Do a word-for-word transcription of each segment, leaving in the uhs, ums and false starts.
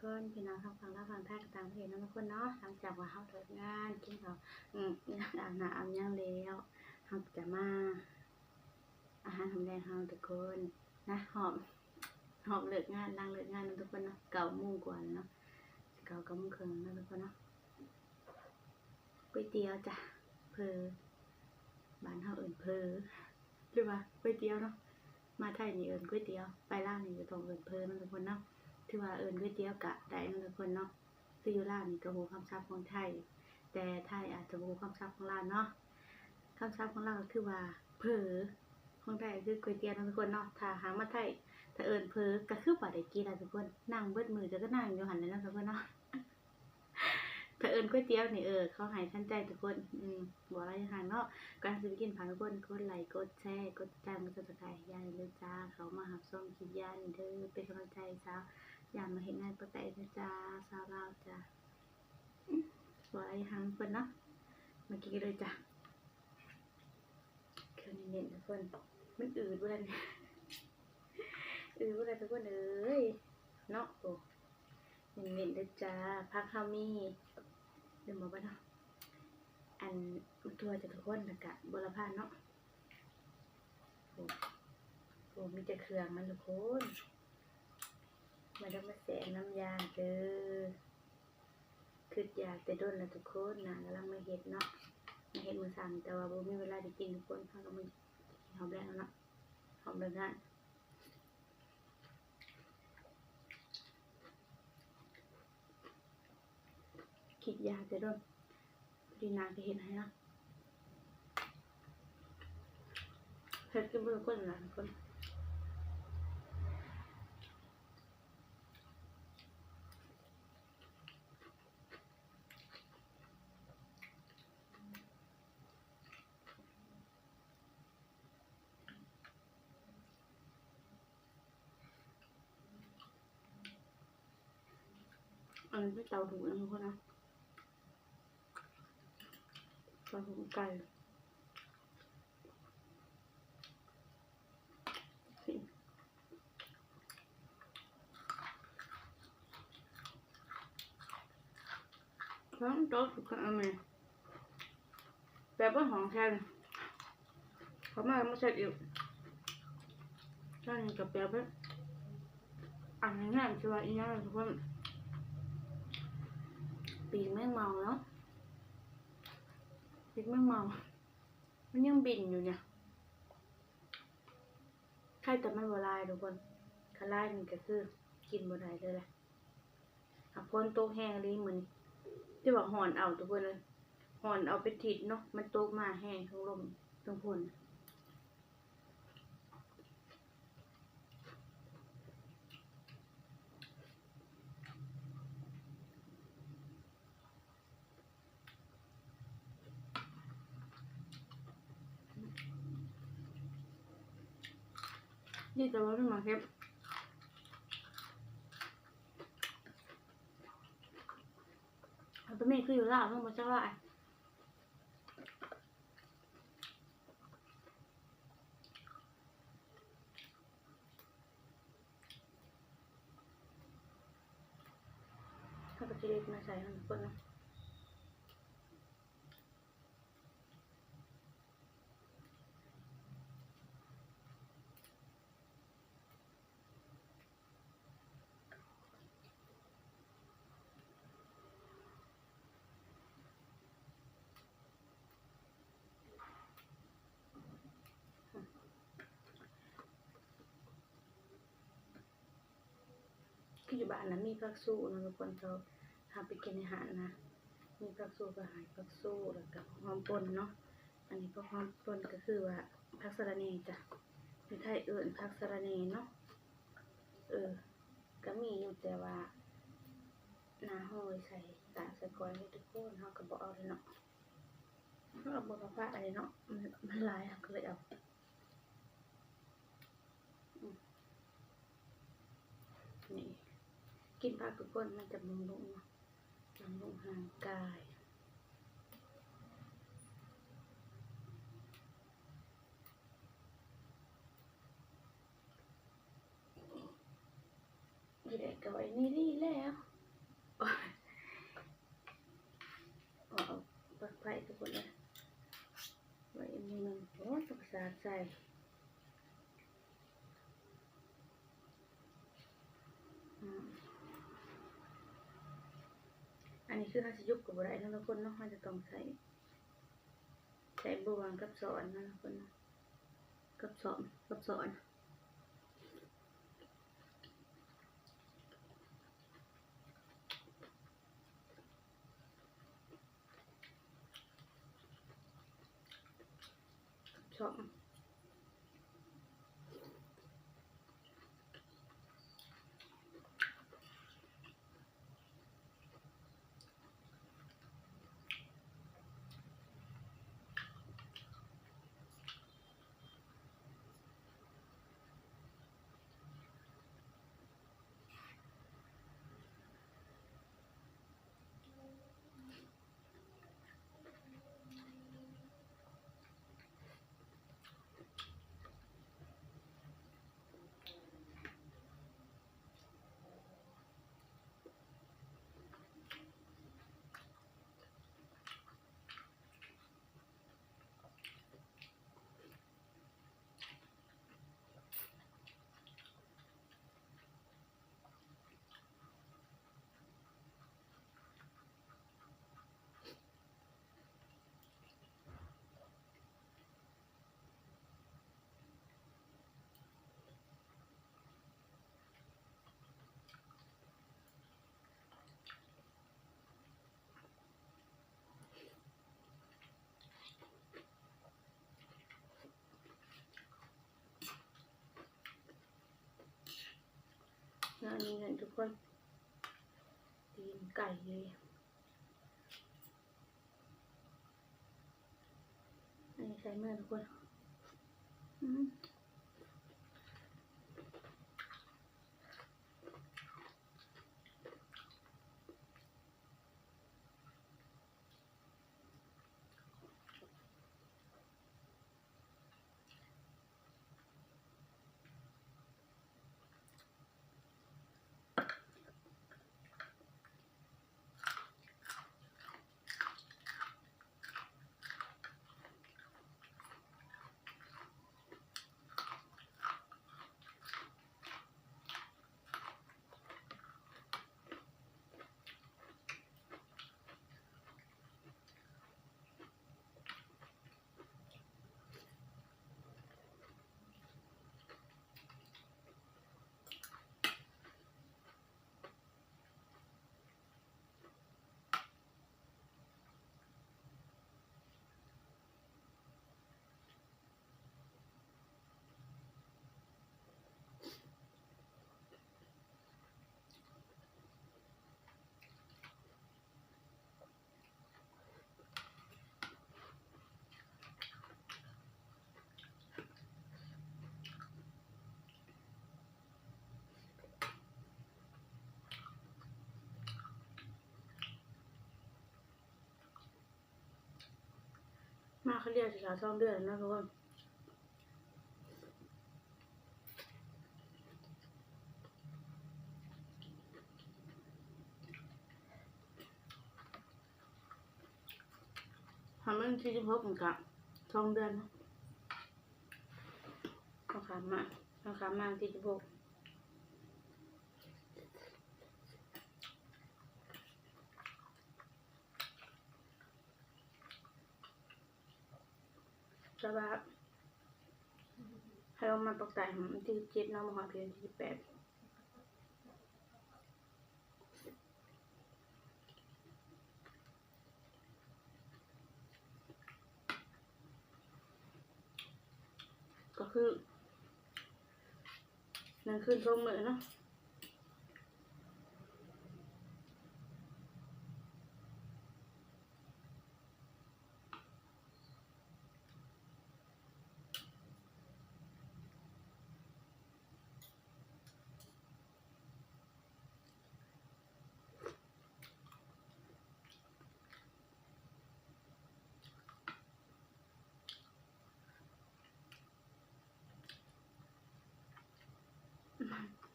คนพี่น้องทั้งฝั่งลาวฝั่งไทยกับต่างประเทศเนาะทุกคนเนาะ หลังจากว่าเฮาเลิกงานกินข้าว อืม อาบน้ำอาบหยังแล้ว เฮาจะมา อาหารค่ำแลงเฮาทุกคนนะ ฮอด ฮอดเลิกงาน หลังเลิกงานเนาะทุกคนเนาะ เก้าโมงกว่าแล้วเนาะ สิเก้า เก้าโมงครึ่งแล้วเนาะทุกคนเนาะ ก๋วยเตี๋ยวจ้ะ เผอ บ้านเฮาเอิ้นเผอ หรือว่าก๋วยเตี๋ยวเนาะ มาไทยนี่เอิ้นก๋วยเตี๋ยว ไปลาวนี่ก็ต้องเอิ้นเผอเนาะทุกคนเนาะ ถือว่าเอิ้นก๋วยเตี๋ยวก็ได้เนาะทุกคนเนาะ คืออยู่ลาวนี่ก็ฮู้คำศัพท์ของไทย แต่ไทยอาจจะบ่ฮู้คำศัพท์ของลาวเนาะ คำศัพท์ของลาวก็คือว่าเผอ ของไทยคือก๋วยเตี๋ยวเนาะทุกคนเนาะ ถ้าหากมาไทย ถ้าเอิ้นเผอก็คือบ่ได้กินล่ะทุกคน นั่งเบิดมื้อเจ้าก็นั่งอยู่หั่นแหละเนาะทุกคนเนาะ ถ้าเอิ้นก๋วยเตี๋ยวนี่ เออ เขาให้ทันใจทุกคน อืม บ่หลายอย่างเนาะ ก่อนสิไปกิน ฝากทุกคนกดไลค์ กดแชร์ กดติดตาม กด Subscribe ให้ยายเด้อจ้า เข้ามารับชมคลิปยายเด้อ เป็นกำลังใจสาว ยายมาเฮ็ดงานปกติเด้อจ้า สาวลาวจ้า อืม บ่หลายอย่างทุกคนเนาะ มากินกันเลยจ้า เครื่องเน้นๆทุกคน มันอืดบ่ได้ อืดบ่ได้ทุกคนเอ้ย เนาะ โอ้ เน้นๆเด้อจ้า ผักเฮามี ลืมบอกว่าเนาะ อัน บักถั่วจ้ะทุกคน แล้วก็บัวละพาเนาะ โอ้ โอ้ มีแต่เครื่องมันทุกคน มาเด้อมาแซ่บนำยายเด้อ คิดอยากแต่โดนแล้วทุกคน นางกำลังมาเฮ็ดเนาะ มาเฮ็ดมื้อเช้านี้ แต่ว่าบ่มีเวลาได้กินทุกคน เฮาก็มากินหอมแดงแล้วเนาะ หอมแดงนะ คิดอยากแต่โดน พอดีนางก็เฮ็ดให้เนาะ เฮ็ดกินบ่ทุกคนนะทุกคน อันนี้เป็นเต้าหู้นะทุกคนนะ เต้าหู้ไก่ ทั้งโต๊ะสุดอันนี้ แบบว่าหอมแค่นี้ เขามามาเช็ดอีก ท่านกับแบบว่า อันนี้น่าจะว่าอีหยังทุกคน ปีกแมงเมาเนาะ ปีกแมงเมา มันยังบินอยู่เนี่ย ไข่แต่มันบ่หลายทุกคน คันหลายนี่ก็คือกินบ่ได้เลยแหละ อ่ะ ฝนตกแฮงอีหลีมื้อนี้ ที่ว่าฮ้อนเอาทุกคนเอ้ย ฮ้อนเอาเป็นทิศเนาะ มันตกมาแฮงทั้งลมทั้งฝน นี่แต่ว่าไม่มาเก็บ เอาไปแม่คืออยู่ลาว มันบ่จักหลาย เขาก็จะเล็กมาใส่ให้ทุกคนเนาะ คืออยู่บ้านนะมีผักสู้นะทุกคน เขาหาไปกินอาหารนะ มีผักสู้ก็หายผักสู้ แล้วก็หอมป่นเนาะ อันนี้ผักหอมป่นก็คือว่าผักสะระแหน่จ้ะ อยู่ไทยเอิ้นผักสะระแหน่เนาะ เออ ก็มีอยู่แต่ว่า หน้าห้องไว้ใส่ตากใส่ก้อยให้ทุกคน เขาก็บ่เอาเลยเนาะ เขาเอาบ่มาฝากอะไรเนาะ มัน มันหลาย เขาก็เลยเอา อืม นี่ กินผักทุกคน มันจะบำรุงเนาะ บำรุงร่างกาย นี่แหละก็ไว้นี่นี่แล้ว อันนี้คือเฮาสิหยุบก็บ่ได้เนาะทุกคนเนาะ เฮาจะต้องใช้ ใช้บ่วงกับสอนเนาะทุกคนเนาะ กับสอน กับสอน กับสอน แล้วอันนี้เนี่ยทุกคน ตีนไก่เลย อันนี้ใส่เมื่อทุกคน อืม มาเขาเรียกสิคะ สองเดือนแล้วนะทุกคน ทำเรื่องที่สิบหกมันกะ สองเดือนนะ เอาขามา เอาขามาที่สิบหก แต่ว่า ให้ออกมาตกแต่งวันที่สิบเจ็ดเนาะ มาฮอดเพียงที่สิบแปด ก็คือ นั่นคืนสองมื้อเนาะ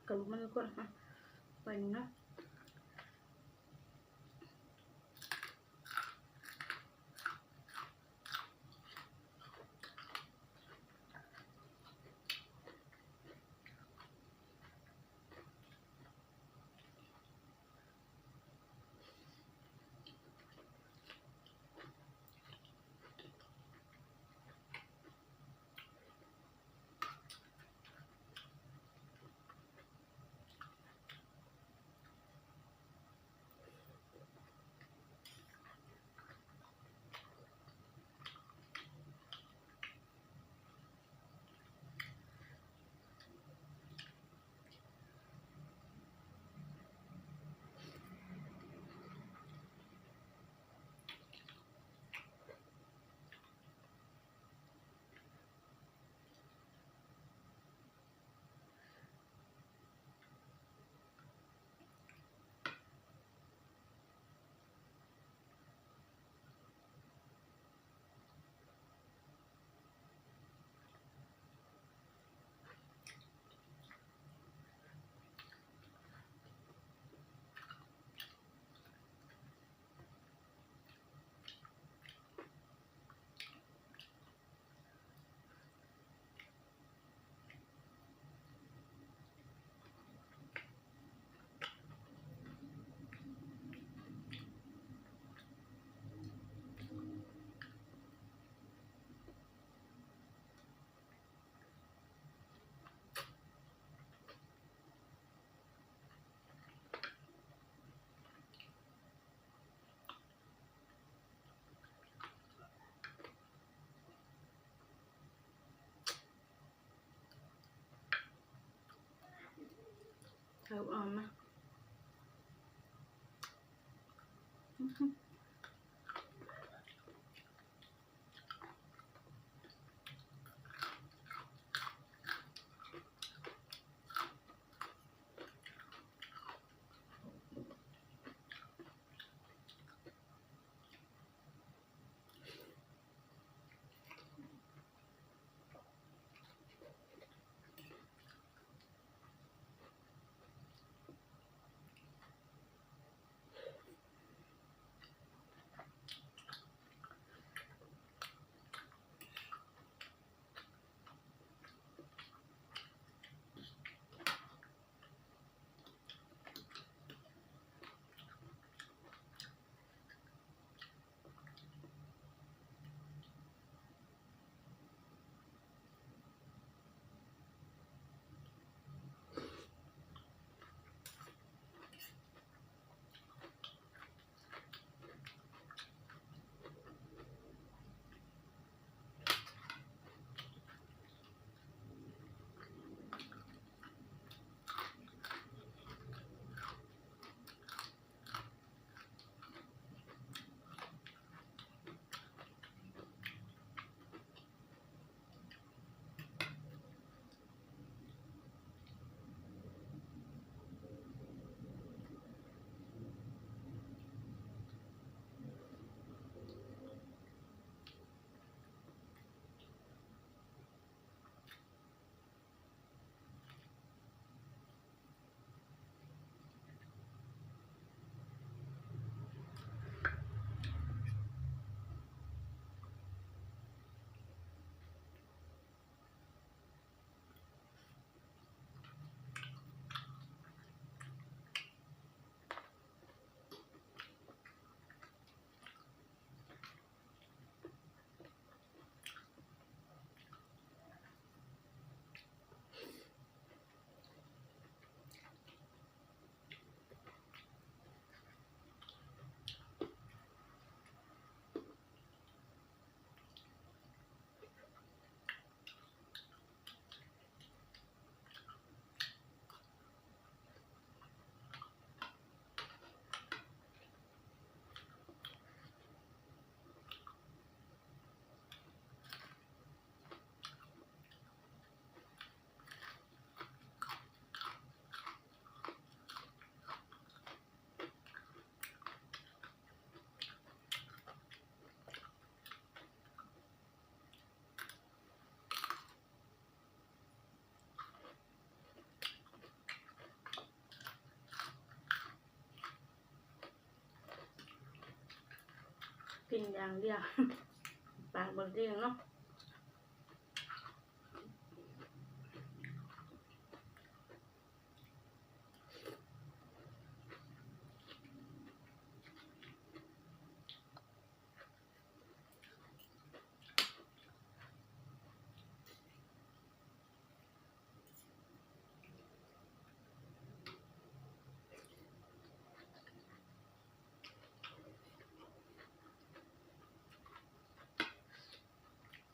กับมันก็นะ ไปนี่เนาะ อื เอาออกมา กินอย่างเดียว ปากบ่เรียงเนาะ เ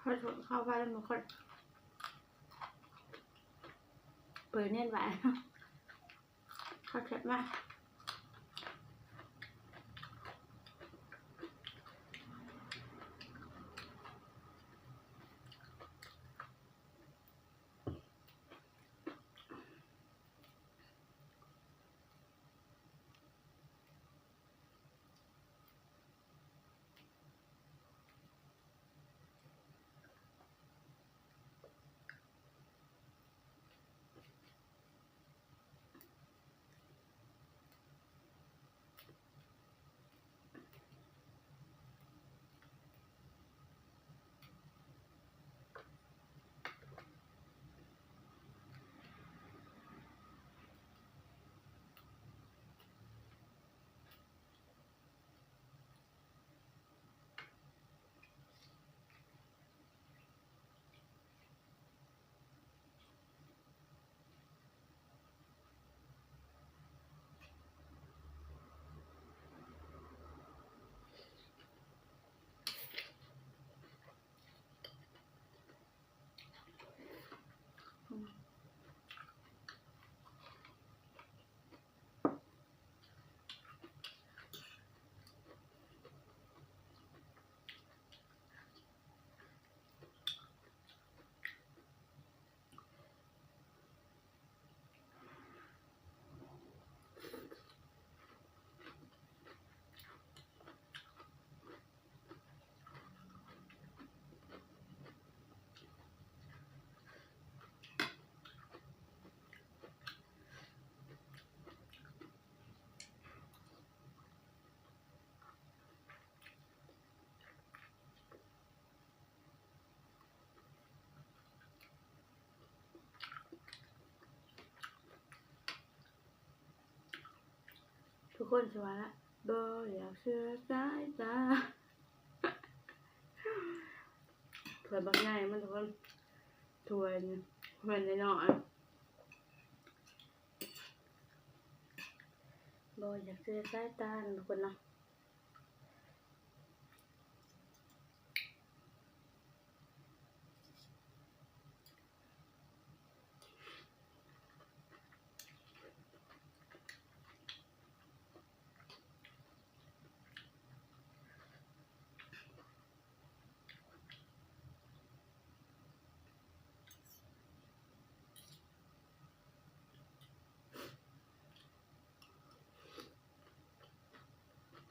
เขาชวนเข้าบ้านมันก็เปิดเน่นไว้เขาแคปมา ทุกคนสิว่าละบ่อยากเชื่อสายตา ถ้วยบักใหญ่มันทุกคน ถ้วยนี่ ถ้วยน้อยๆ บ่อยากเชื่อสายตาทุกคนเนาะ เ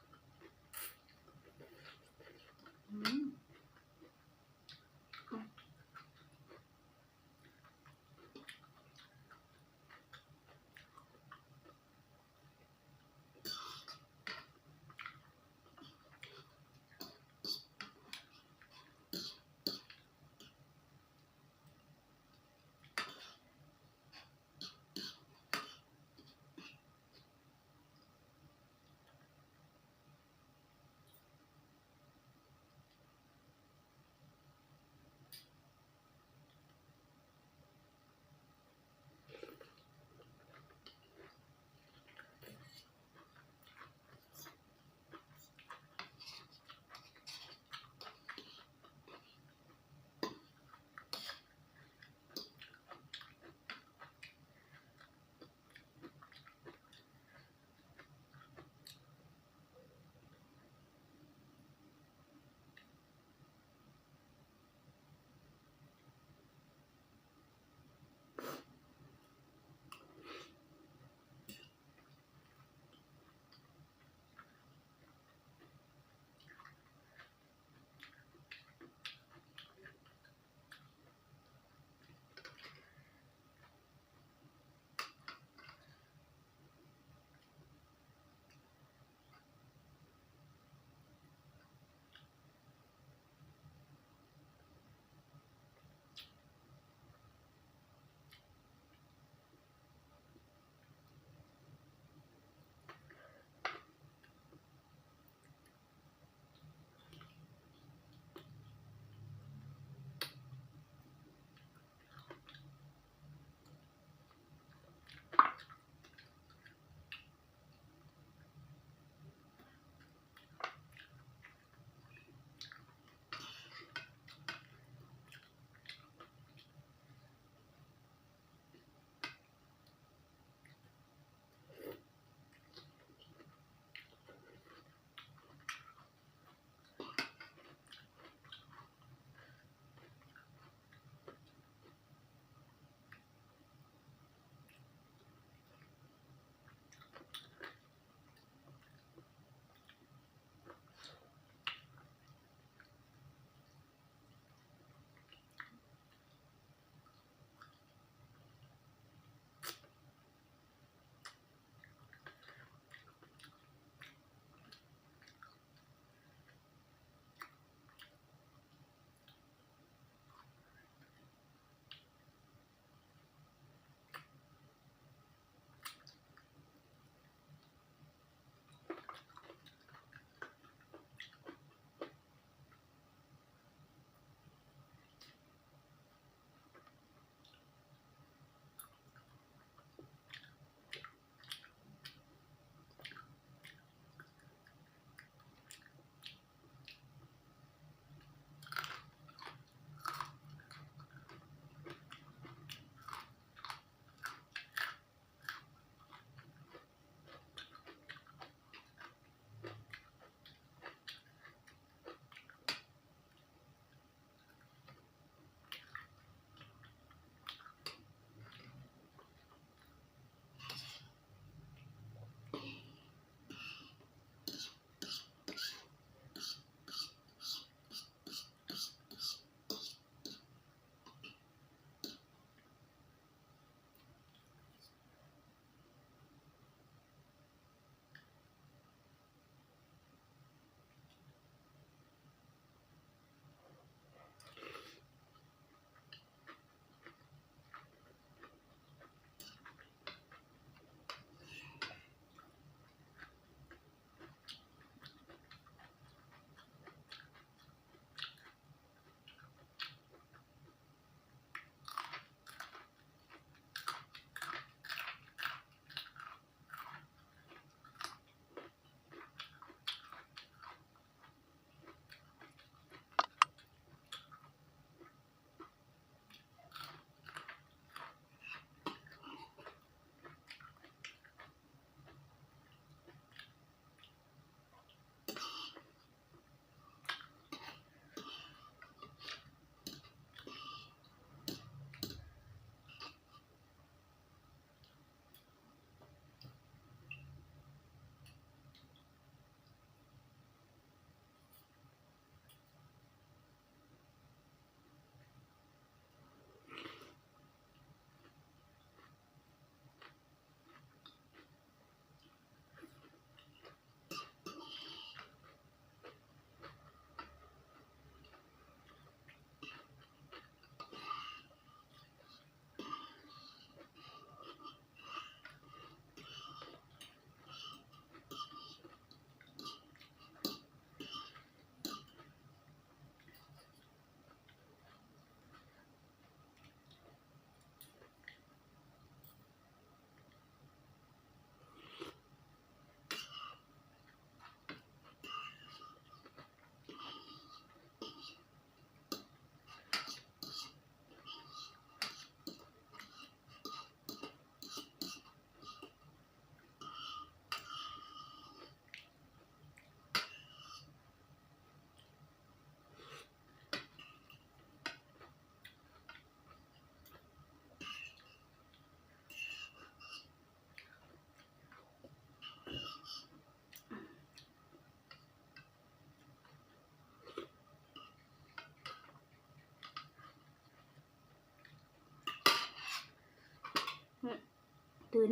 ตื่น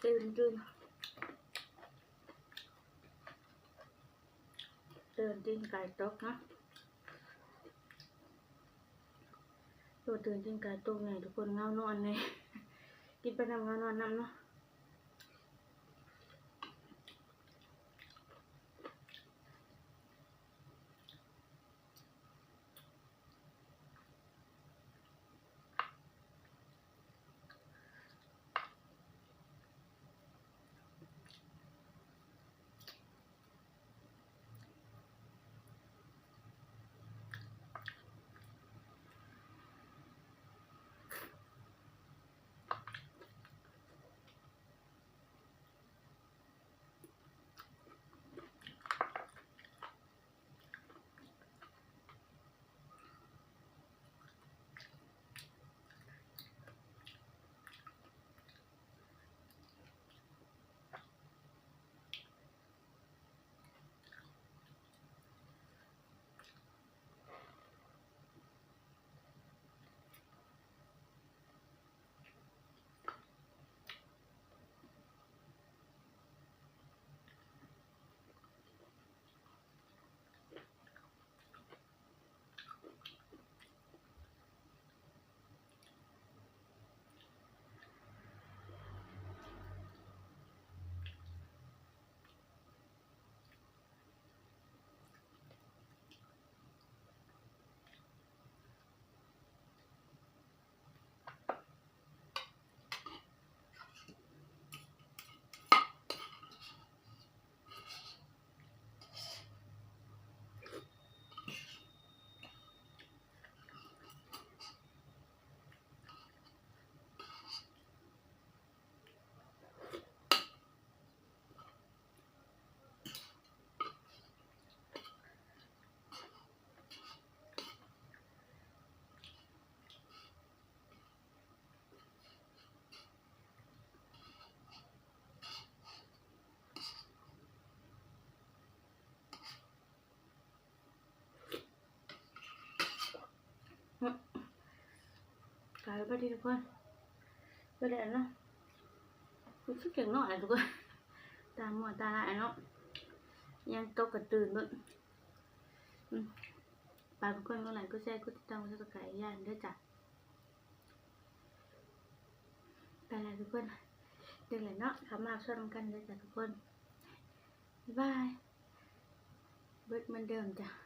ตื่น ตื่น ตื่น ตีนไก่ตกนะ ตัวตื่นตีนไก่ตกไงทุกคน เงานอนไง กินไปนำเงานอนนำเนาะ กลายเป็นว่าดีทุกคน ก็ได้เนาะ มันคือเก่งเนาะทุกคน ตามัวตาลายเนาะ ยังตกกระตื่นเบิ่ง อืม ฝากทุกคนกดไลค์ กดแชร์ กดติดตาม กดซับสไครบ์ ย่านเด้อจ้ะ ไปแล้วทุกคน เดี๋ยวเลยเนาะ เขามาชวนกันเด้อจ้ะทุกคน บ๊ายบาย เบิดเหมือนเดิมจ้ะ